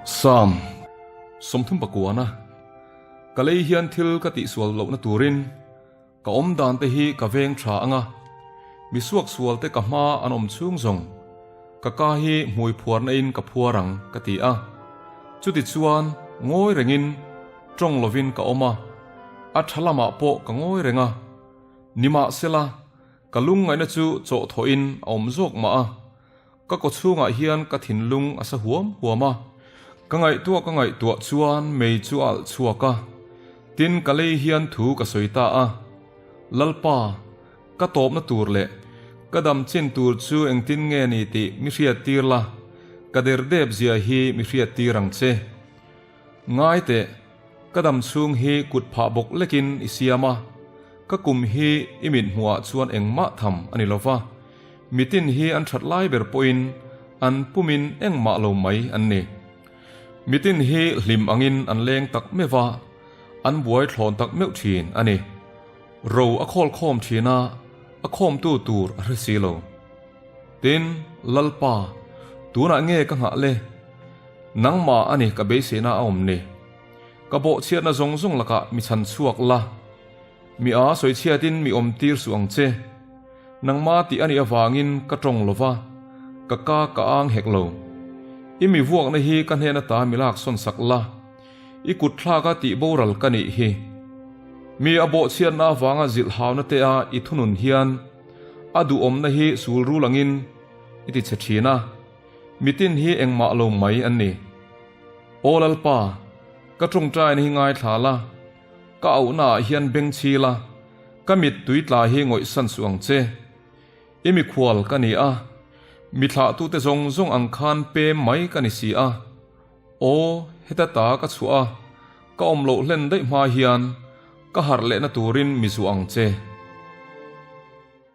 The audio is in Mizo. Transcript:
Sam, 39 Ka lei hian thil ka tihsual lohna turin ka awm dan te hi ka veng tha anga, mi suaksual te ka hma an awm chhung zawng ka ka hi hmui phuarna in ka phuar ang ka ti a. Chuti chuan ngawi rengin tawng lovin ka awm a, a tha lamah pawh ka ngawi reng a. Nimahsela, ka lungngaihna chu chawhthawhin a awm zawk mah a, ka kawchhungah hian ka thinlung a sa huam huam a. Ka ngaihtuah ka ngaihtuah chuan mei chu a alh chhuak a, tin ka lei hian thu ka sawi ta a, Lalpa, ka tawpna tur leh ka dam chin tur chu engtin nge ni tih mi hriattir la, ka derdep zia hi mi hriattir ang che. Ngai teh, ka dam chhung hi kut phah bawk lekin i siam a, ka kum hi i mit hmuhah chuan engmah tham a ni lo va, mitin hi an that lai ber pawhin an pumin engmah lo mai an ni. Mitin hi hlim angin an leng tak meuh va, an buai thlawn tak meuh thin a ni. Ro a khawl khawm thin a, a khawmtu tur a hre si lo. Tin, Lalpa, tunah nge ka nghah le? Nangmah a ni ka beiseina a awm ni. Ka bawhchhiatna zawng zawng lakah mi chhan chhuak la. Mi a sawichhiatin mi awm tir suh ang che. Nangmah tih a nih avangin ka tawng lo va, ka ka ka ang hek lo. I mi vuakna hi ka hnen ata mi lak sawn sak la, i kut thlaka tih boral ka nih hi. Mi a bawhchhiatna avanga zilh hauna te a i thunun hian a duhawmna hi sul rul angin i ti chhe thin a. Mitin hi engmah lo mai an ni. Aw Lalpa, ka tawngtaina hi ngaithla la, ka auhna ah hian beng chhi la, ka mit tui tla hi ngawihsan suh ang che. I mikhual ka ni a, mi thlahtute zawng zawng ang khan pem mai ka ni si a. Aw, heta ta ka chhuah a, ka awm loh hlen daih hma hian ka harh lehna turin mi zuah ang che.